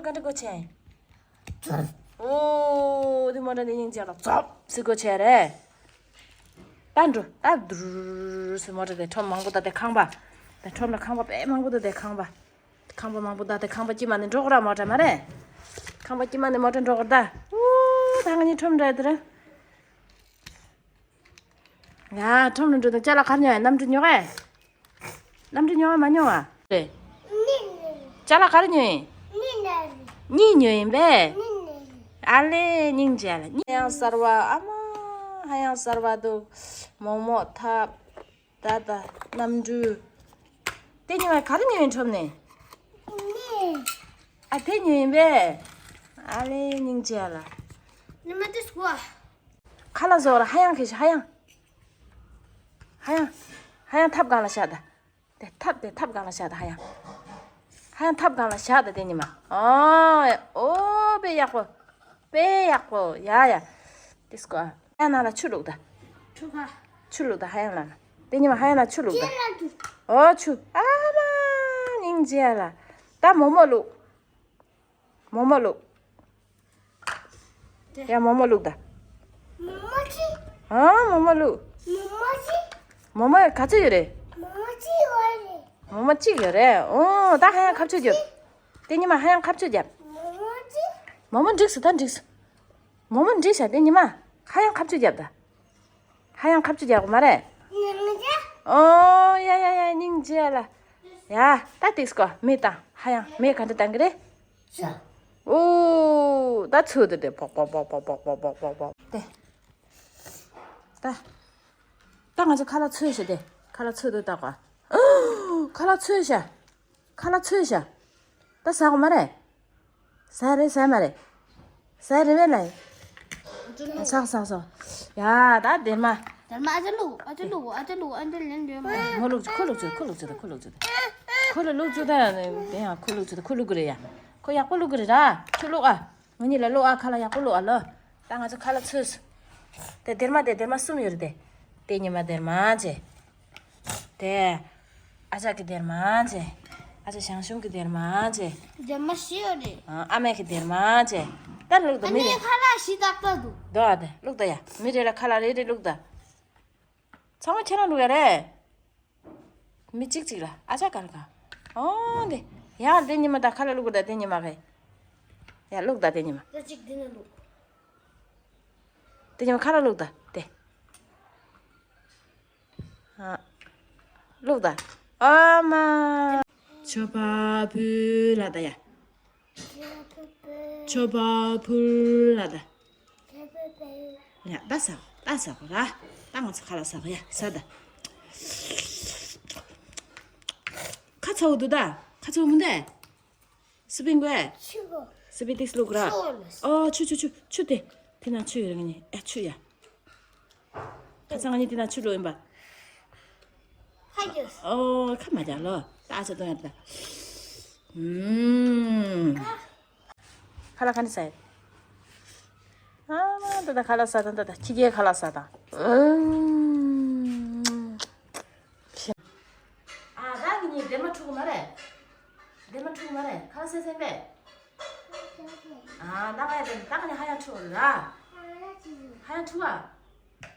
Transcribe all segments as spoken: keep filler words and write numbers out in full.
ག་འདྲ་སྒོ་ཕྱེ། ཨོ་དེ་མོ་ཊ་དེ་སྙིང་རྗེ་ལ་ཙོབ་ཟེར་སྒོ་ཕྱེ་རེད། ད་འགྲོ་ད་དུར་ཟེར་མོ་ཊ་དེ་ཁྲོམ་མང་པོ་ད་དེ་ཁང་པ། ད་ཁྲོམ་ལ་ཁང་པ་དཔེ་མང་པོ་ད་དེ་ཁང་པ། ཁང་པ་མང་པོ་ད་དེ་ཁང་པ་དཀྱིལ་མ་ནས་འགྲོ་གི་ར་མོ་ཊ་མ་རེད། ཁང་པ་དཀྱིལ་མ་ནས་མོ་ཊ་འགྲོ་གི་ད། ཨོ་ད་ང་གཉིས་ཁྲོམ་འགྲོ་ཡ་དེ་རེད། ཡ་ཁྲོམ་ལ་འགྲོ་དང་ཅ་ལག་ག་རེ་ཉོ་ཡ། གནམ་གྲུ་ཉོ་གས། གནམ་གྲུ་ཉོ་བ་མ་ཉོ་བ། རེད། ཅ་ལག་ག་རེ་ཉོ་ཡིན། གཉིས་ཉོ་ཡིན་པས། ཨ་ལེ་སྙིང་རྗེ་ལ་གཉིས། ཧ་ཡང་གསར་བ་ཨ་མ། ཧ་ཡང་གསར་བ་འདུག་མོག་མོག་ཐབ། ད་ད་གནམ་གྲུ། དེ་ཉོ་བ་ག་རེ་ཉོ་ཡིན་ཁྲོམ་ནས། ཨ་དེ་ཉོ་ཡིན་པས། ཨ་ལེ་སྙིང་རྗེ་ལ། ཉི་མ་དེ་སྐུ་ཨ། ཁ་ལག་བཟོ་བར་ཧ་ཡང་གི་ཧ་ཡང་། ཧ་ཡང་། ཧ་ཡང་ཐབ་སྒང་ལ་བཞག་ད། དེ་ཐབ་དེ་ཐབ་སྒང་ལ་བཞག་ད་ཧ་ཡང་། ཧ་ཡང་ཐབ་སྒང་ལ་བཞག་ད་དེ་ཉི་མ། ཨོ། ཨོ་དཔེ་ཡག་པོ། དཔེ་ཡག་པོ་ཡ་ཡ། དེ་སྐོ་ཨ། ཧ་ཡང་ནང་ལ་ཆུ་བླུགས་ད། ཆུ་ཁ། ཆུ་བླུགས་ད་ཧ་ཡང་ནང་ལ། དེ་ཉི་མ་ཧ་ཡང་ནང་ཆུ་བླུགས་ད། ཨོ་ཆུ། ཨ་མ། སྙིང་རྗེ་ལ། ད་མོག་མོག་བླུགས། མོག་མོག་བླུགས། ཡ་མོག་མོག་བླུགས་ད། མོག་མོག་ཅི། ཨ་མོག་མོག་བླུགས། མོག་མོག་ཅི། མོག་མོག་ག་ཚོད་ཡོད་རེད། མོག་མོག་ཅི་ཡོད་རེད། མོག་མོག་གཅིག་ཡོད་རེད། ཨོ་ད་ཧ་ཡང་ཁ་ཆུ་རྒྱབ། དེ་ཉི་མ་ཧ་ཡང་ཁ་ཆུ་རྒྱབ། མོག་མོག་ཅི། མོག་མོག་འགྲིག་སོང་ད་འགྲིག་སོང་། མོག་མོག་འགྲིག་ཤག་དེ་ཉི་མ་ཧ་ཡང་ཁ་ཆུ་རྒྱབ་ད། ཧ་ཡང་ཁ་ཆུ་རྒྱག་དགོས་མ་རེད། ཨོ་ཡ་ཡ་ཡ་སྙིང་རྗེ་ལ། ཡ་ད་ཏིག་སྐོ་མེ་བཏང་། ཧ་ཡང་མེ་ག་འདྲ་བཏང་གི་རེད། ཨོ་ད་ཚོས་དེ་དེ་པོག་པོག་པོག་པོག་པོག་པོག་པོག་པོག་པོག་དེ། ད་ད་ང་ཚོ་ཁ་ལག་ཚོས་ཤག་དེ། ཁ་ལག་ཚོས་དེ་ད་ག་ཁ་ལག་ཚོས་ཤག་ཁ་ལག་ཚོས་ཤག་ད་ཟ་དགོས་མ་རེད། ཟ་རེད་ཟ་མ་རེད། ཟ་རེད་བས་ལ། ཟག་ཟག་ཟག་ཡ་ད་སྡེར་མ། སྡེར་མ་ཨ་ཅག་བླུག་ཨ་ཅག་བླུག་ཨ་ཅག་བླུག་ཨ་ཅག་ལེན་འདོད་མ། ཁོ་བླུག་ཅིག་ཁོ་བླུག་ཅིག་ད་ཁོ་བླུག་ཅིག་ད་ཁོ་བླུག་ཅིག་ད། ཁོ་ལ་བླུག་ཅིག་ད་དེ་ཡང་ཁོ་བླུག་ཅིག་ད་ཁོ་བླུག་གི་རེད་ཡ། ཁོ་ཡག་པོ་བླུག་གི་རེད་ར། ཁྱོད་བླུག་ཨ། ང་གཉིས་ལ་བླུག་ཨ། ཁ་ལག་ཡག་པོ་བླུག་ཨ་ལོ། ད་ང་ཚོ་ཁ་ལག་ཚོས། དེ་སྡེར་མ་དེ་སྡེར་མ་གསུམ་ཡོད་རེད་དེ། དེ་ཉི་མ་སྡེར་མ་བྱས། དེ། ཨ་ཅག་གི་སྡེར་མ་བྱས། ཨ་ཅག་ཞང་ཞུང་གི་སྡེར་མ་བྱས། སྡེར་མ་བཞི་ཡོད་རེད། ཨ་ཨ་མས་གི་སྡེར་མ་བྱས། ད་བླུག་ད་ཨ་མི་ནི་རེ། ཁ་ལག་བཞི་ཏག་ཏག་འདུག་དོ་ཨ་དེ་བླུག་ད་ཡ། མི་རེ་ལ་ཁ་ལག་རེ་རེ་བླུག་ད། ཚང་མ་ཁྱེད་རང་བླུག་ཡ་རེད། མི་གཅིག་གཅིག་ལ་ཨ་ཅག་ག་ལ་ག་ཨོ་དེ། ཡ་དེ་ཉི་མ་ད་ཁ་ལག་བླུག་ད་དེ་ཉི་མ་གི་ཡ་བླུག་ད་དེ་ཉི་མ། ད་གཅིག་འདི་ན་བླུག་དེ་ཉི་མ་ཁ་ལག་བླུག་ད་དེ། ཨ། བླུག་ད། ཨ་མ། མཆོད་པ་ཕུལ་ལ་ད་ཡ། མཆོད་པ་ཕུལ་ལ་ད། ཡ་ད་ཟ་ད་ཟ་གོ་ར། ད་ང་ཚོ་ཁ་ལག་ཟ་གོ་ཡ་ཟ་ད། ཁ་ཚ་བོ་འདུག་ད། ཁ་ཚ་བོ་མི་འདུག་སི་པན་གོ་ཨེ། ཆུ་གོ་སི་པན་ཏིག་སི་ལུག་ར། ཆུ་གོ་ལ། ཨོ་ཆུ་ཆུ་ཆུ་ཆུ་དེ། དེ་ན་ཆུ་ཡོད་རེད་ང་གཉིས་ཨེ་ཆུ་ཡ། ཁ་ཚང་ང་གཉིས་དེ་ན་ཆུ་ལོ་ཡིན་པ། ཧ་གོ་ཨོ་ཁ་མ་རྒྱག་ལོ། ད་ཨ་ཅག་གཏོང་ཡ་ད། ཨུམ། ཁ་ལག་ག་འདྲ་ཟ་ཡ། ཨ་མ་ད་ད་ཁ་ལག་ཟ་དང་ད་ད་ཕྱི་རྒྱལ་ཁ་ལག་ཟ་དང་། ཨུམ། ཨ་ད་ངེད་གཉིས་སྡེར་མ་འཁྲུག་གི་མ་རེད། སྡེར་མ་འཁྲུག་གི་མ་རེད་ཁ་ལག་ཟས་ཟིན་པས། ཨ་ད་ང་ཡ་སྡེར་ད་ང་ནི་ཧ་ཡང་འཁྲུག་ར། ཧ་ཡང་འཁྲུག་ཨ།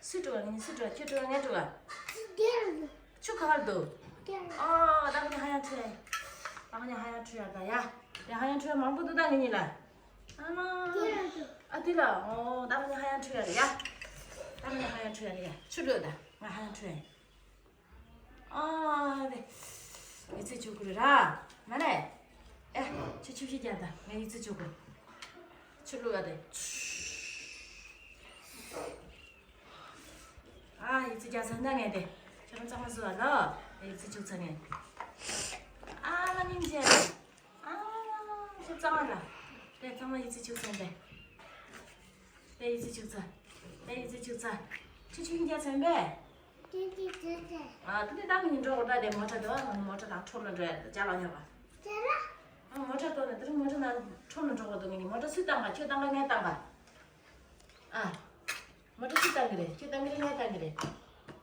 སུས་འཁྲུག་ཨ་ངེད་གཉིས་སུས་འཁྲུག་ཨ་ཁྱོད་འཁྲུག་ཨ་ངས་འཁྲུག་ཨ། ཆུ་ག་བར་འདུག་ཨ་ད་ང་ནི་ཧ་ཡང་འཁྲུག་ཨ། ད་ང་ནི་ཧ་ཡང་འཁྲུག་ཡ་ད་ཡ། དེ་ཧ་ཡང་འཁྲུག་ཡ་མང་པོ་འདུག་ད་ངེད་གཉིས་ལ། ཨ་མ། ཨ་དེ་ལ་ཨོ་ད་ང་ནི་ཧ་ཡང་འཁྲུག་ཡ་རེད་ཡ། ད་ང་ནི་ཧ་ཡང་འཁྲུག་ཡ་རེད་ཡ་ཆུ་ལོས་ད་ང་ཧ་ཡང་འཁྲུག་ཡ། ཨ་རེ། ཡི་ཙི་བྱུག་དགོས་ར། མ་རེད། ཨེ། ཆུ་ཆུ་ཞིག་རྒྱག་ད། ངས་ཡི་ཙི་བྱུག་དགོས། ཆུ་བླུགས་ཡ་དེ། ཨ་ཡི་ཙི་རྒྱག་ཚར་ན་ངས་དེ། ཁྱོད་རང་གཙང་མ་བཟོ་བ་ལ། ཡི་ཙི་བྱུག་ཚར་ངས། ཨ་ལ་སྙིང་རྗེ། ཨ་ཁྱོད་གཙང་མ་ལ། དེ་གཙང་མ་ཡི་ཙི་བྱུག་ཚར་དེ། དེ་ཡི་ཙི་བྱུག་ཚར། དེ་ཡི་ཙི་བྱུག་ཚར། ཆུ་ཆུ་ཡིན་རྒྱག་ཚར་པས། ཨ་དེ་ནས་ད་ངས་འགྲོ་དགོས་ད་དེ་མོ་ཊ་འདུག་ཨ་ང་མོ་ཊ་དང་ཁྲོམ་ལ་འགྲོ་ཡ་ཅ་ལག་ཉོ་ག་ཨ་མོ་ཊ་གཏོང་ནས་དེ་རིང་མོ་ཊ་ནང་ཁྲོམ་ལ་འགྲོ་དགོས་འདུག་ངས་ནི་མོ་ཊ་སུས་བཏང་ག་ཁྱོད་བཏང་ག་ངས་བཏང་ག་ཨ། མོ་ཊ་སུས་བཏང་གི་རེད་ཁྱོད་བཏང་གི་རེད་ངས་བཏང་གི་རེད།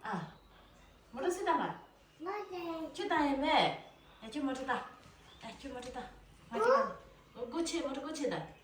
ཨ། མོ་ཊ་སུས་བཏང་ག་ཁྱོད་བཏང་ཡོད་མེད། ཡ་ཁྱོད་མོ་ཊ་བཏང་། ཡ་ཁྱོད་མོ་ཊ་བཏང་། ང་ཁྱོད་བཏང་། སྒོ་ཕྱེ། མོ་ཊ་སྒོ་ཕྱེ་ད།